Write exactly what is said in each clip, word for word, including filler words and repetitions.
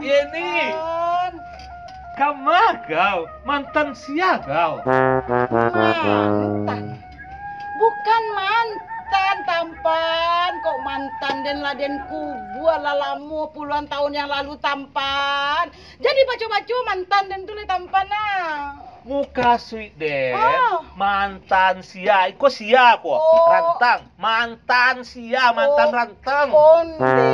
Yeni. Tampan. Kama kau? Mantan sia kau? Mantan? Bukan mantan, Tampan. Kok mantan den lah den kubua lah lamo puluhan tahun yang lalu, Tampan. Jadi baco-baco mantan den tu lai, Tampan, nah. Mukasuik den, oh, mantan sia, iko sia ko? Oh. Rantang. Mantan sia, mantan rantang. Onde,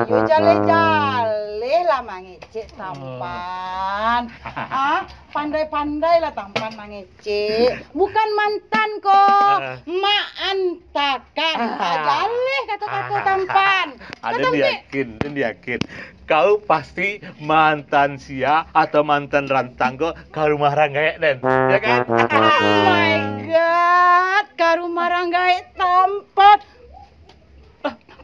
yo jaleh-jaleh lah mangecek, Tampan. Ah, pandai-pandai lah Tampan mangecek. Bukan mantan ko, ah, mak antakan. Ah. Ah, jaleh kato-kato Tampan. Aden yakin, aden yakin. Kau pasti mantan sia atau mantan rantang ko ka rumah rang gaek den, ya kan? Oh my God, ka rumah rang gaek Tampan.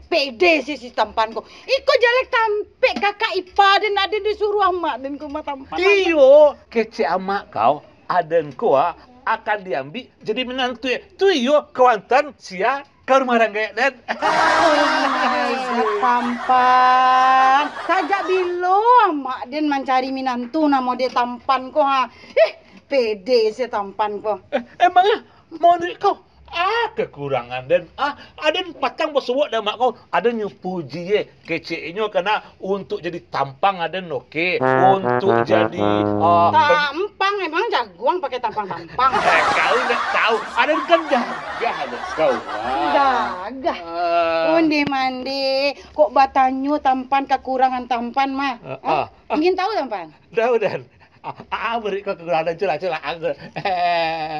Pede si, si Tampan ko. Iko jaleh tampek kakak ipa den, aden disuruah amak den ka rumah Tampan. Iyo, kecek amak kau, aden ko, ah, akan diambiak jadi minantu, eh. Tu iyo, kawan tan sia ka rumah rang gaek den. Oh my God, Tampan. Sajak bilo amak den mancari minantu namo de Tampan ko, ha? Ih, pede se Tampan ko. Eh, emang, eh, manuruik kau, ah, kekurangan den? Ah, aden patang basuo dek amak kau, aden nyo puji, eh. Keceknyo kana untuk jadi tampang aden oke, untuk jadi, ah, pem- Tampang, emang jaguang pakai tampang-tampang? Eh, kau ndak tahu, aden kan gagah dek kau. Ah. Gagah. Ah. Onde mande, kok batanyo Tampan kakurangan Tampan mah? Ah, hah? Ah, ah. Ingin tahu Tampan? Tahu den. Ah, ah, ah, beri kau kekurangan, culah, culah, aku.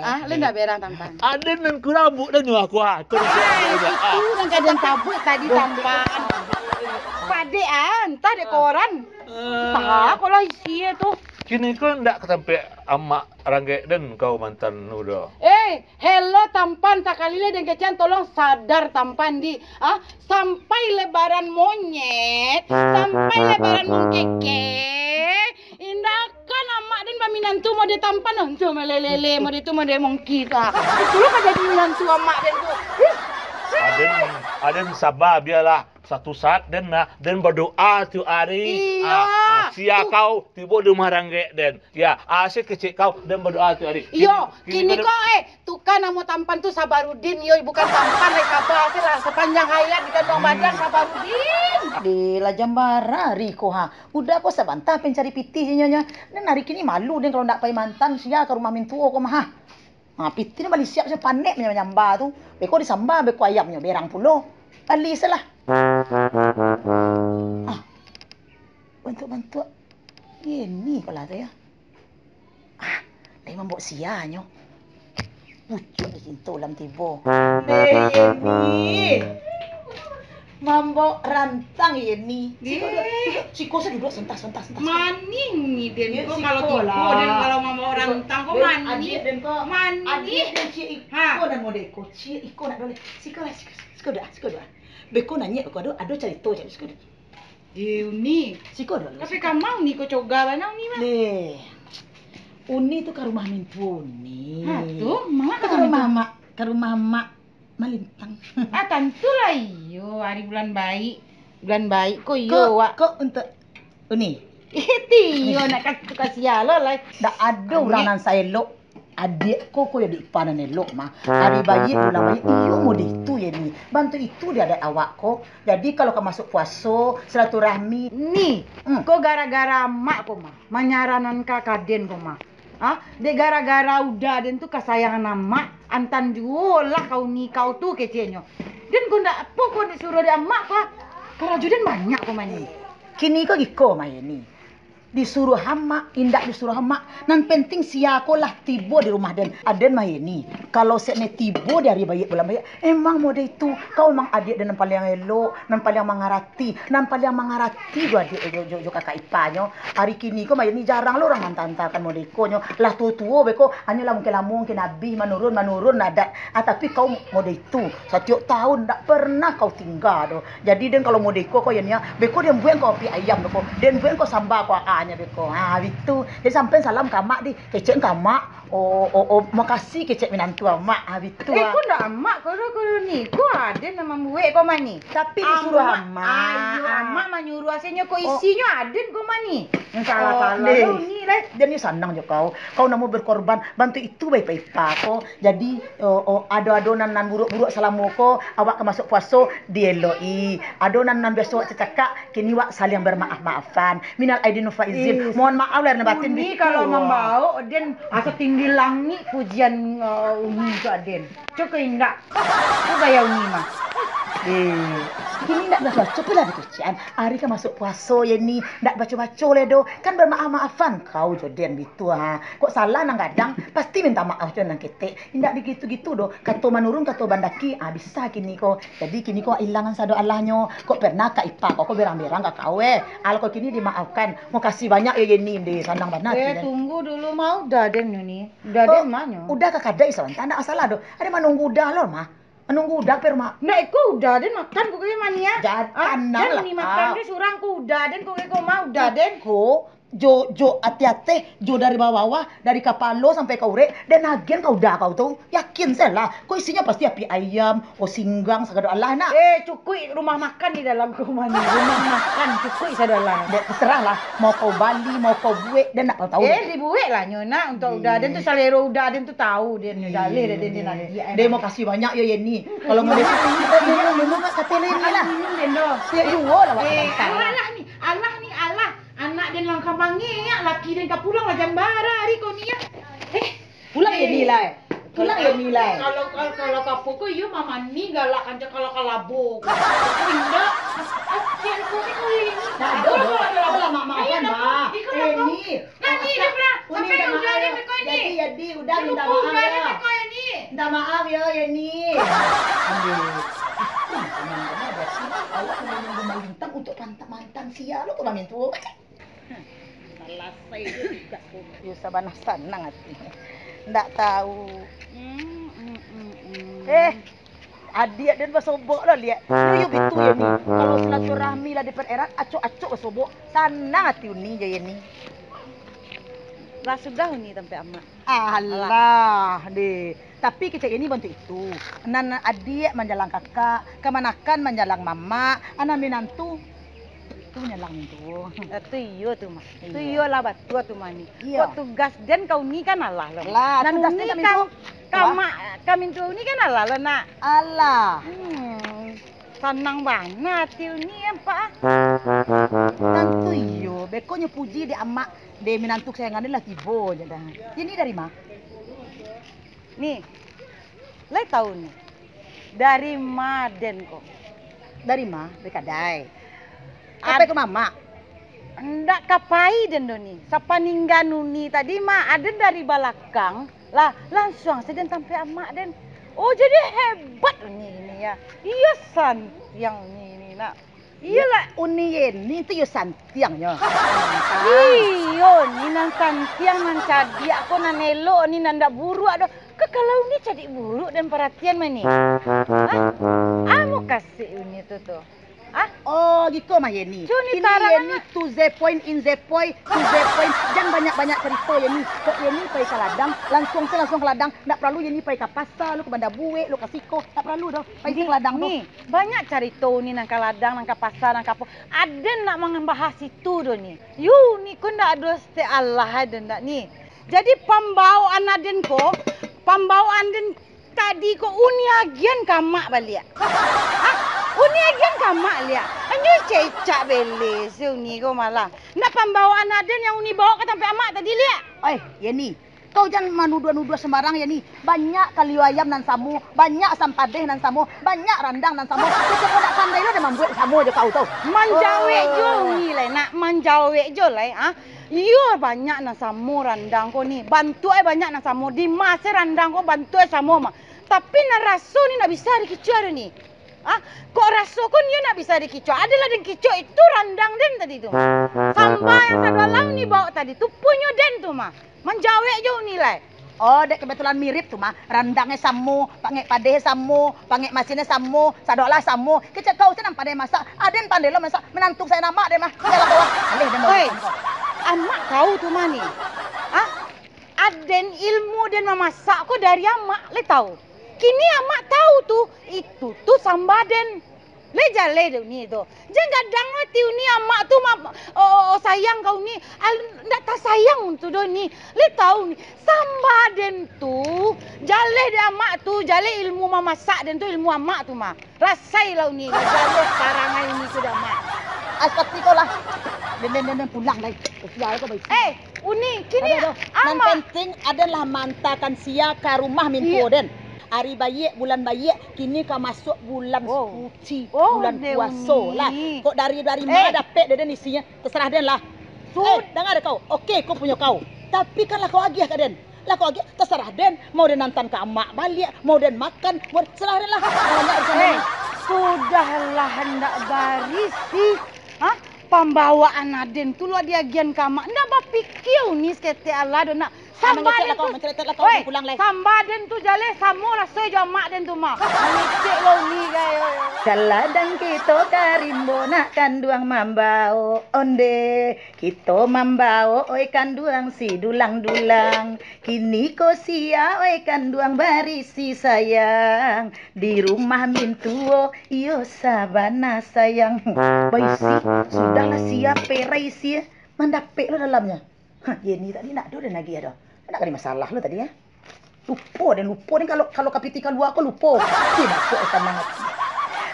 Ah, lu ndak berang Tampan? Aden nan kurang buk dah nyo aku, ah. Kau ndak berang, ah. Itu nan ka den tabuik tadi Tampan. Padek, ah, antah dek koran. Ah. Antah apo lah isi tu. Kini kau ndak ka tampek amak rang gaek den kau mantan udah. Eh, hello Tampan, sakali lai den kecekan, tolong sadar Tampan di. Ah, sampai lebaran monyet, sampai lebaran mungkekek. Indak akan amak den baminantu mode Tampan, onto malelele, mode tu mode mongki ka. Itulah ka jadi minantu amak den tu. Aden, aden saba, bialah. Satu saat den, nah, den badoa tu ari. Iyo. Ah, ah, sia kau tibo di rumah rang gaek den. Ya, ah, sia kecek kau, den badoa tu ari. Iyo, kini, kini ko, eh, Tukar namo Tampan tu Sabarudin, yo, bukan Tampan lai, sabar se lah, sapanjang hayat diganduang badan Sabarudin. Deh, lah jam bara ari ko, ha. Udah ko sabanta pai mancari pitih nyo, nyo. Den ari kini malu den kalau ndak pai mantan sia ka rumah mintuo ko mah, ha. Ha, pitih ni bali siap se panek nyo manyamba tu. Beko disamba, beko ayam nyo berang pulo. Bali se lah. Ah. Bantuak-bantuak. Ini ko lah tu, yo. Ah, lai mambok sia nyo. Pucuak di pintu lah tibo. Deh, Yeni. Mambok rantang, Yeni. Siko duduak, deh, duduak. Siko se duduak, santai, santai, santai. Manih ni den ko, siko kalau tibo lah. Den kalau mambok rantang ko manih. Adiak den ko, manih. Adiak den ciek iko nan mode ko. Ciek iko nak doleh. Siko lah, siko, siko duduak, siko duduak. Beko nanyek ko ado, ado carito cak siko duduak. Uni. Siko dulu. Tapi kamang ni ko coga bana Uni mah. Leh. Uni tu ka rumah mintuo Uni. Ha, tu, mak ka rumah mak, ka rumah mak Malintang. Ah, tantulah iyo, ari bulan baik. Bulan baik ko iyo, wak. Ko untuk Uni. Iti iyo nak ka-, tu kasiah lo lah. Ndak ado urang nan saelok adiak ko, ko yo dek ipa nan elok mah. Ari baiak, bulan baiak, iyo mode itu yo ni. Bantu itu di adat awak ko. Jadi, kalau ka masuk puaso, silaturahmi. Ni, hmm, ko gara-gara amak ko mah, manyaranan ka kaden ko mah. Ah, dek gara-gara uda den tu kasayangan amak, antan juo lah kau ni kau tu keceknyo. Den ko ndak apo ko disuruah dek amak ko, ah. Karajo den banyak ko mah ni. Kini ko giko mah ni. Disuruah amak, indak disuruah amak, nan penting sia ko lah tibo di rumah den. Aden mah ini, kalau sek ne tibo di ari baiak bulan baiak, emang mode itu. Kau emang adiak den nan paliang elok, nan paliang mangarati, nan paliang mangarati jo adiak jo, jo, jo kakak ipanyo. Ari kini ko mah ini jarang lo urang manta-antakan mode iko nyo. Lah tuo-tuo beko, hanyo lah mungkin lamo, mungkin abih, manurun, manurun adat. Ah, tapi kau mode itu, satiok taun ndak pernah kau tingga doh. Jadi, den kalau mode iko ko, yo ni, ah, beko den buek ko api ayam beko. Den buek ko samba ko, ah, nyo beko. Ha, bitu. Jadi, sampai salam ka amak di, kecek ka amak. Oh, oh, oh, makasih kecek minantu amak. Ha, bitu. Eh, ah, ko ndak amak ko, ko ni. Ko aden nan mambuek ko mah ni. Tapi disuruh amak. Ayo, Amak manyuruah asenyo ko, isinyo aden ko mani. Salah-salah lah Uni lai. Jadi sanang jo kau. Kau namo berkorban, bantu itu baipa-ipa ko. Jadi, o, o, ado-ado nan, nan buruak-buruak salamo ko, awak ka masuk puaso, dielok-i. Ado nan, nan biaso awak cakak, kini wak saling bermaaf-maafan. Minal aidin wal faizin. Mohon maaf lahir nan batin. Uni kalau mambaok den asa tinggi langik pujian, eh, Uni tu aden. Cukuik indak? Tu gaya Uni mah. Eh, kini ndak baco-baco pun lah dikecekan. Ari ka masuk puaso ye ni, ndak baco-baco lai doh. Kan bermaaf-maafan kau jo den bitu ha. Kok salah nan gadang, pasti minta maaf jo nan ketek. Indak digitu-gitu doh. Kato manurun, kato bandaki, ah, bisa kini ko. Jadi kini ko ilangan sado alahnyo. Kok pernah ka ipa kau ko berang-berang ka kau eh. Alah kau kini dimaafkan. Makasih banyak yo ye ni, deh. Sanang bana eh, tunggu dulu, mau dah den ni. Udah den manyo. Udah ka kadai sabanta, ndak masalah doh. Ado manunggu udah lo mah. Manunggu udah per mah. Ndak iko udah den makan ko kaya mania. Jan, ah, tanang lah. Ni makan deh surang ko udah den ko kaya ko mah udah den. Iko jo, jo ati-ati, jo dari bawah-bawah, dari kapalo sampai ka urek, den agian ka udah kau tu. Yakin salah. Ko isinyo pasti api ayam, o singgang, sagado alah nak. Eh, cukuik rumah makan di dalam rumah ni. Rumah makan, cukuik sagado alah. Dek, terserah lah. Mau kau bali, mau kau buek, den ndak tahu. Eh, dibuek lah nyo nak, untuk udah den tu, salero udah den tu tahu den nyo dalih den, den agiak. Dek, makasih banyak yo Yeni. Kalau mau den, minum, minum, minum, kata Yeni lah. Minum den doh. Siap juo lah. Eh, alah lah ni, alah ni, alah. Anak den langkah mangeak, laki den ka pulang lah jam bara ari ko ni ya. Eh, Pulang Yeni lai. Pulang Yeni lai. Kalau, kalau, kalau kapo ko iyo mama ni galak kanca kalau kalabo. Indak. Kasian ko ni ko Yeni. Nah, ado, ado, ado, ado, mak, mak, mak. Iko lah. Yeni. Nah, ni dah pernah. Sampai udah ni ko ni. Jadi, jadi, udah minta maaf ya. Minta maaf ya, Yeni. Aduh. Awak menunggu malintang untuk pantang mantan sia lo ko mamintu. Salasai jo tugas ko. Yo sabana sanang ati. Ndak tahu. Eh, adiak den basobok lo liak. Yo, yo gitu yo ni. Kalau silaturahmi lah dipererat, acok-acok basobok. Sanang ati Uni jo Yeni. Lah sudah Uni tampek amak. Alah, deh. Tapi kecek Yeni bantu itu. Nan adiak manjalang kakak, kamanakan manjalang mamak, anak minantu tu manjalang mintu. Eh, tu iyo tu mah. Tu iyo lah batua tu mah ni. Iyo. Kok tugas den ka Uni kan alah lo. Lah, nan tugas Uni den ka mintu. Ka mak, ka mintu Uni kan alah lo nak. Alah. Hmm. Sanang bana ati Uni nampak ah. Tantu iyo, beko nyo puji dek amak, dek minantu kasayangan den lah tibo je dah. Yeni dari ma? Ni, lai tahu ni. Dari ma den ko? Dari ma? Dari kadai. Kapai ka mamak? Ndak kapai den do ni. Sapaningga Uni tadi mah aden dari balakang. Lah, lansuang se den tampek amak den. Oh, jadi hebat Uni ni ya. Iyo santiang Uni ni nak. Iyolah. Uni Yeni tu yo santiangnyo. Iyo, ni nan santiang, nan cadiak ko, nan elok, ni nan ndak buruak doh. Kok kalau Uni cadiak buruak den paratian mah ni? Hah? Amu kasih Uni tu tu. Ah? Oh, giko mah Yeni. Kini Yeni to the point, in the point, to the point. Jan banyak-banyak carito Yeni. Kok Yeni pai ka ladang, lansuang se lansuang ka ladang. Ndak paralu Yeni pai ka pasa, lo ka Banda Buek, lo ka siko. Ndak paralu doh. Pai se ka ladang tu. Ni, banyak carito Uni nan ka ladang, nan ka pasa, nan ka apo. Aden ndak mambahas itu doh ni. Uni ko ndak ado stek alah aden ndak ni. Jadi pambawaan aden ko, pambawaan den Tadi ko Uni agian ka amak baliak. Hah? Uni agian ka amak liak. Anyo cecak bele si Uni ko malah. Ndak pambawaan aden yang Uni bawa ka tampek amak tadi liak. Oi, Yeni, kau jan manuduah-nuduah sembarang Yeni. Banyak kalio ayam nan samo, banyak asam padeh nan samo, banyak randang nan samo. Kecek kau ndak pandai lo den mambuek samo jo kau tu. Manjawek jo Uni lai, nak manjawek jo lai, ah. Iyo, banyak nan samo randang ko ni. Bantuak e banyak nan samo. Di ma se randang ko bantuak e samo mah. Tapi nan raso ni ndak bisa dikicuah doh ni. Ah, kok raso ko ni ndak bisa dikicuah? Adolah den kicuah itu randang den tadi tu. Samba yang sado alam ni bawa tadi tu punyo den tu mah. Manjawek jo Uni lai. Oh, dek kebetulan mirip tu mah. Randangnyo samo, pangek padeh samo, pangek masinnyo samo, sado alah samo. Kecek kau se nan pandai masak, aden pandai lo masak, minantu sayo amak den mah. Yalah kau ah, alih den bawa. Oi, makan kau. Amak kau tu mah ni. Ah, aden ilmu den mamasak ko dari amak, lai tau. Kini amak tau tu, itu tu samba den. Lai jaleh dek Uni tu. Jan gadang ati Uni, amak tu ma-, oh, oh, sayang ka Uni. Al-, ndak tasayang tu doh Uni. Lai tahu Uni. Samba den tu, jaleh dek amak tu, jaleh ilmu mamasak den tu, ilmu amak tu mah. Rasailah Uni, lah jaleh parangai Uni tu dek amak. Ai, sakti kau lah. Den, den, den, den, pulang lai. Kau pulang kau baik. Eh, Uni, kini Aduh, aduh. Nan amak penting aden lah maantakan sia ka rumah mintuo Iya. den. Ari baiak, bulan baiak, kini ka masuak bulan Oh. suci, Oh, bulan deh, puaso Uni. lah. Kok dari, dari ma Eh. dapek dek den isinyo? Tasarah den lah. Sud- Eh, danga dek kau. Oke, kau punyo kau. Tapi kan lah kau agiah ka den. Lah kau agiah, tasarah den. Mau den antaan ka amak baliak, mau den makan, mau, tasarah den lah. Banyak urusan Eh, den. sudahlah, ndak barisi. Hah? Pambawaan aden tu lo diagiahan ka amak. Ndak bapikia Uni saketek alah doh nak. Samba den tu, Oi, samba den tu jaleh samo rasoi jo amak den tu mah. Mangecek lo Uni, gai, oi. Ka ladang kito ka rimbo nak kanduang mambaok onde. Kito mambaok, oi kanduang si dulang-dulang. Kini ko sia, oi kanduang barisi sayang. Di rumah mintuo, iyo sabana sayang. Baisi, sudahlah sia perai sia. Mandapek lo dalamnyo. Hah, Yeni tadi ndak ado den agiah doh. Ndak ado masalah lo tadi, eh. Lupo den, lupo den, kalau, kalau ka pitih kalua ko lupo. Ih, masuk ka tanang ati.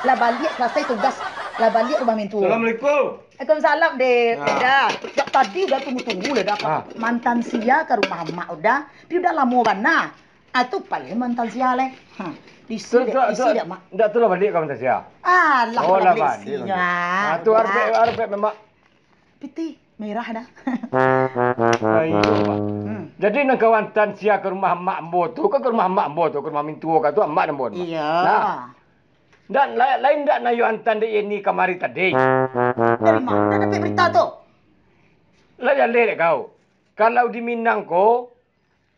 Lah baliak salasai tugas, lah baliak rumah mintuo. Assalamualaikum. Waalaikumsalam, Dek. Nah. Uda. Jak tadi Uda tunggu-tunggu lah, Uda. Ah. Maantaan sia ka rumah amak Uda, tapi Uda lamo bana. Ah, tu paling maantaan sia lai. Ha. Isi Tu, dek, tu, isi tu, dek, Mak. Ndak tu lah baliak ka maantaan sia. Alah, Oh, lah lah baliak baliak isinyo, lah. ah, Ah, tu Uda. arbek, arbek memang. Pitih merah dah. Ah, iyo, Pak. Hmm. Jadi, nan ka antaan sia ka rumah amak ambo tu, ka, ka rumah amak ambo tu, ka rumah mintuo ka tu, amak ambo tu, Pak. Iya. Nah. Dan la-, lain ndak nan yo antaan dek Yeni kamari tadi? Dari ma Uda dapek berita tu? Lah jaleh dek kau. Kalau di Minang ko,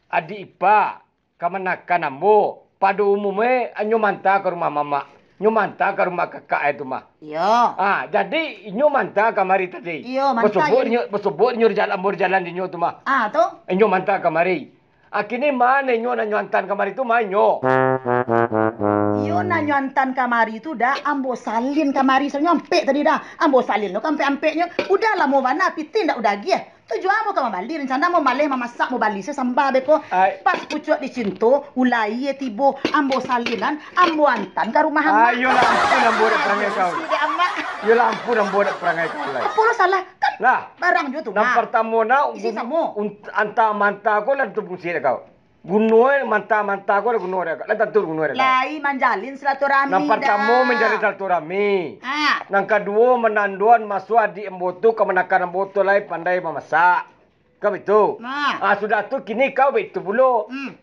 adiak ipa, kamanakan ambo, pado umumnyo, nyo maanta ka rumah mamak, nyo maanta ka rumah kakak e tu mah. Iyo. Ah, jadi inyo maanta kamari tadi. Iyo, maanta Basobok inyo. inyo, basobok inyo di jalan, ambo di jalan dinyo tu mah. Ah, tu? Inyo maanta kamari. Ah, kini ma inyo nan nyo antaan kamari tu, ma inyo? Iyo, nan nyo antaan kamari tu, Da, ambo salin kamari, sabananyo ampek tadi, Da. Ambo salin lo ka ampek-ampeknyo. Uda lamo bana, pitih ndak Uda agiah. Tujuan ambo ka mambali, rencana ambo maleh mamasak, ambo bali se samba beko. Ai. Pas pucuak dicinto, ulai e tibo, ambo salinan, ambo antaan ka rumah amak. Ayolah, ampun ambo dek parangai kau. Isi dek amak. Ayolah, ampun ambo dek parangai kau lai. Apo lo salah? Kan Lah, barang juo tu, nan mah. partamo nah, Isi gun-, samo. unt-, anta-manta ko lah tantu fungsi dek kau. Guno e manta-manta ko lah guno dek kau. Lah tantu guno dek kau. Lai manjalin silaturahmi, Nan partamo Da. manjalin silaturahmi. Ah. Nan kaduo, manandoan maso adiak ambo tu kamanakan ambo tu lai pandai mamasak. Kan baitu? Nah. Ah, sudah tu kini kau baitu pulo. Hmm.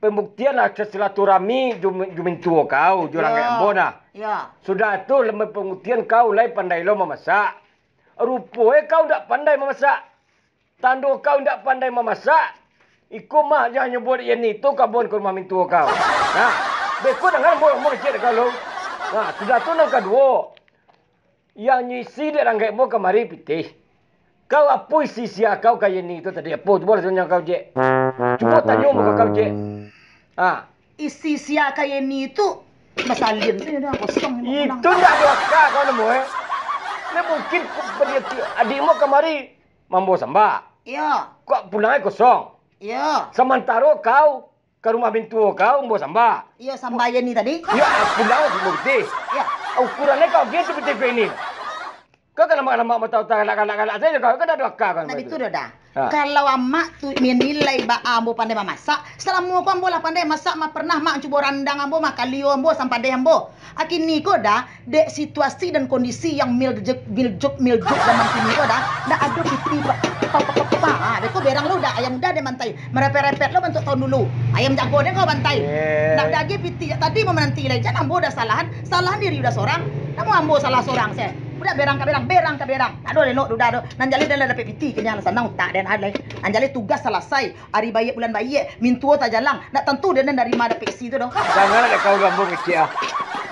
Pambuktian lah silaturahmi jo, jo mintuo kau, jo Yo. ranggaik ambo nah. Yo. Sudah tu, lah pambuktian kau lai pandai lo mamasak. Rupo e kau ndak pandai mamasak. Tando kau indak pandai mamasak, iko mah nan nyo buek Yeni tu ka buek ka rumah mintuo kau. Nah, beko danga ambo, ambo kecek dek kau lo. Nah, sudah tu nan kaduo, nan nyo isi dek ranggaik ambo kamari pitih. Kau apo isi sia kau ka Yeni tu tadi? Apo? Cubo lah tanyo kau, Jek. Cubo tanyo ambo ka kau, Jek. Ah. Isi sia ka Yeni tu basalin tu, dah kosong. Itu ndak ado aka kau namo, eh. Ndak mungkin adiak ambo kamari mambo samba. Iyo. Kok pulang ai kosong? Iyo. Samantaro kau ka rumah mintuo kau mambo samba. Iyo, samba Yeni tadi. Iyo, pulang di murti. Iyo. Ukuran e kau gitu betul ini. Kau kan lamak-lamak mata utak galak-galak sajo kau. Kau dak ado aka kau. Nah, itu dah. Ha. Kalau amak tu manilai baa ambo pandai mamasak, salamo ko ambo lah pandai masak, mah pernah mak cubo randang ambo, mah kalio ambo, sampadeh ambo. Kini ko Da, dek situasi dan kondisi yang miljuk, miljuk, miljuk zaman kini ko Da, ndak ado pitih pa, pa, pa, pa, pa, pa. Ha, beko berang lo Da, ayam Da den bantai. Merepet-repet lo bantuak tahun dulu. Ayam jago den kau bantai. Eh. Ndak ado agiah pitih, tadi ambo mananti lai. Jan ambo Uda salahan, salahan diri Uda sorang. Namo ambo salah sorang se. Uda berang ka berang, berang ka berang. Ndak ado elok Uda do. Nan jaleh den lah dapek pitih, kini lah sanang utak den lai. Nan jaleh tugas salasai. Ari baiak bulan baiak, mintuo tajalang. Ndak tantu den dari ma dapek isi tu doh. Janganlah dek kau ambo kecek ah.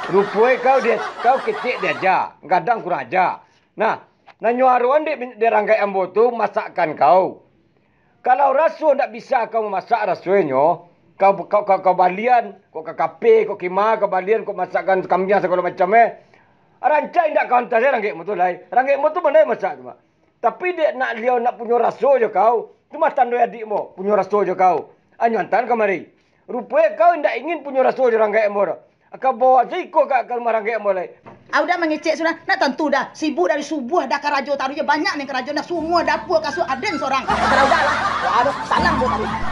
Rupo e kau di, kau kecek diaja, gadang kurang aja. Nah, nan nyo aroan dek, dek ranggaik ambo tu masakkan kau. Kalau raso ndak bisa kau mamasak rasonyo, Kau, kau, kau, kau balian, kau ka kafe, kau kima, kau balian, kau masakkan kambiang sagalo macam, eh. Rancak indak kau anta se ranggek mo tu lai. Ranggek mo tu mano masak tu, Mak? Tapi dek nak liau nak punyo raso jo kau, tu mah tando adik mo, punyo raso jo kau. Anyo antaan kamari. Rupoe kau indak ingin punyo raso jo ranggek mo doh. Ka bawa se iko ka, ka rumah ranggek mo lai. Ah, udah mangecek sudah. Nak tantu dah. Sibuk dari subuah dah karajo taruih je. Banyak nih karajo dah. Sumua dapua kasua aden sorang. Sudah, udah lah. Wah, aduh, salah gua tadi.